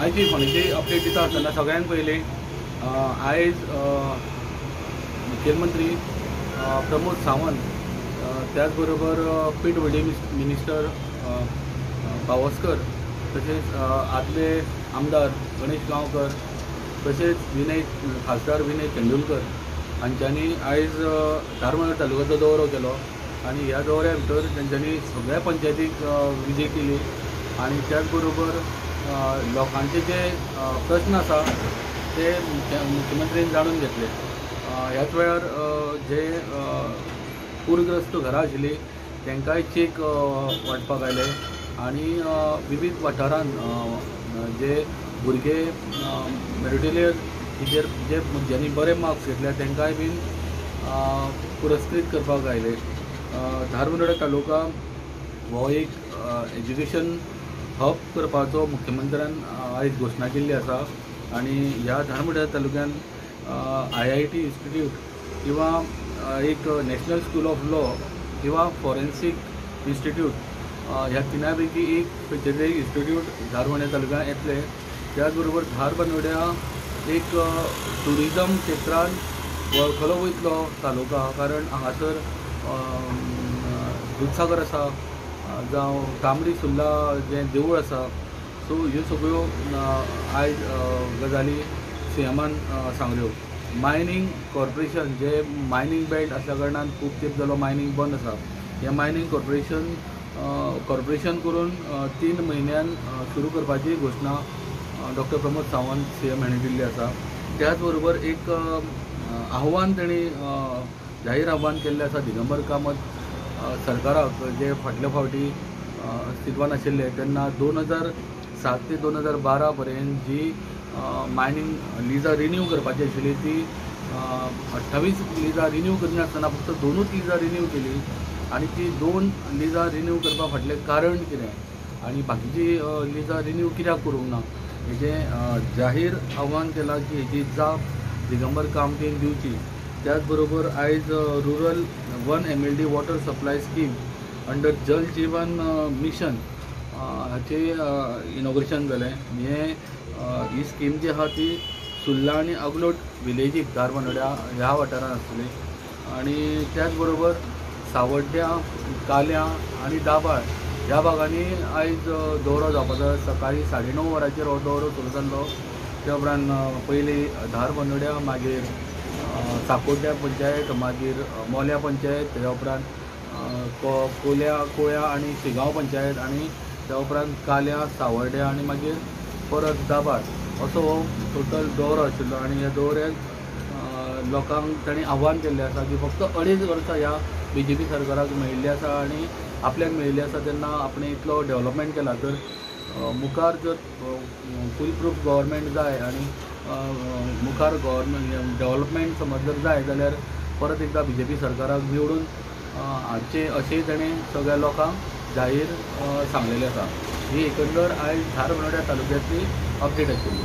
आयची फोंडेची अपडेट दिता आसतना सगळ्यांत पयलीं आयज मुखेलमंत्री प्रमोद सावंत, त्याच बरोबर पीडब्ल्यूडी मिनिस्टर पावसकर, तशेंच आदले आमदार गणेश गांवकर, तशेंच विनय खासदार विनय तेंडुलकर हांच्यांनी आयज धारबांदोडें तालुक्याचो दौरो केलो आनी ह्या दौऱ्या भितर तेंच्यांनी सगळ्या पंचायतीक विजीट केली आनी त्याच बरोबर लोकांचे जे प्रस्न आसा ते मुख्यमंत्र्यांनी जाणून घेतले. ह्याच वेळार जे पूरग्रस्त घरां आशिल्लीं तांकांय चेक वांटपाक आयले आनी विविध वाठारांत जे भुरगे मेरिटेलियर हेजेर जे ज्यांनी बरे मार्क्स घेतले तांकांय बीन पुरस्कृत करपाक आयले. धारबांदोडें तालुका हो एक एज्युकेशन हब करपाचो मुख्यमंत्र्यान आयज घोशणा केल्ली आसा आनी ह्या धारबांदोडें तालुक्यान IIT institute किंवा एक नॅशनल स्कूल ऑफ लॉ किंवा फॉरेन्सीक इन्स्टिट्यूट ह्या तिनां पैकी एक खंयचें तरी इन्स्टिट्यूट धारबांदोडें तालुक्यांत येतले. त्याच बरोबर धारबांदोड्यां एक ट्युरिजम क्षेत्रान वळखलो वयतलो तालुका, कारण हांगासर दुदसागर आसा, जावं तांबडी सुर्ला जें देवूळ आसा. सो ह्यो सगळ्यो आयज गजाली सीएमान सांगल्यो. मायनींग कॉर्पोरेशन जे मायनींग बेल्ट आसल्या कारणान खूब तेंप जालो मायनींग बंद आसा. हें मायनींग कॉर्पोरेशन करून 3 म्हयन्यान सुरू करपाची घोशणा डॉक्टर प्रमोद सावंत सीएम हांणी दिल्ली आसा. त्याच बरोबर एक आव्हान तेणी जाहीर आव्हान केल्लें आसा दिगंबर कामत सरकाराक, जे फाटल्या फावटी अस्तित्वान आशिल्ले तेन्ना 2007 ते 2012 पर्यंत जी मायनींग लिजां रिन्यू करपाची आशिल्ली ती 28 लिजां रिन्यू करिनासतना फक्त 2 लिजां रिन्यू केली आनी ती 2 लिजां रिन्यू करपा फाटलें कारण कितें आनी बाकीची लिजां रिन्यू कित्याक करूंक ना हेजें जाहीर आव्हान केलां की हेजी जाप दिगंबर कामतीन दिवची. त्याच बरोबर आयज rural 1 MLD water supply scheme under Jal Jeevan mission हाचें इनॉग्रेशन जालें. हें ही स्कीम जी आसा ती सुर्ला आनी अगलोट विलेजीक धारबांदोड्या ह्या वाठारांत आसतली आनी त्याच बरोबर सावड्ड्या, काल्यां आनी दाबाळ ह्या भागांनी आयज दौरो जावपाचो. सकाळीं 9:30 वरांचेर हो दौरो सुरू जाल्लो. त्या उपरांत पयलीं धारबांदोड्या, मागीर साकोड्ड्या पंचायत, मागीर मोल्या पंचायत, तेज्या उपरांत कोल्या कोळ्या आनी शिगांव पंचायत आनी त्या उपरांत काल्या, सावर्ड्या आनी मागीर परत दाबाळ असो हो टोटल दौरो आशिल्लो. आनी ह्या दौऱ्याक लोकांक तांणी आव्हान केल्लें आसा की फक्त 2.5 वर्सां ह्या बीजेपी सरकाराक मेळिल्ली आसा आनी आपल्याक मेळिल्ली आसा तेन्ना आपणें इतलो डेवलपमेंट केला, तर मुखार जर फूल प्रूफ गव्हर्मेंट जाय आनी मुखार गव्हर्मेंट डेवलपमेंट समज जर जाय जाल्यार परत एकदां बीजेपी सरकाराक निवडून हाडचें अशें ताणें सगळ्या लोकांक जाहीर सांगलेलें आसा. ही एकंदर आयज धारबांदोड्या तालुक्यांतली अपडेट आशिल्ली.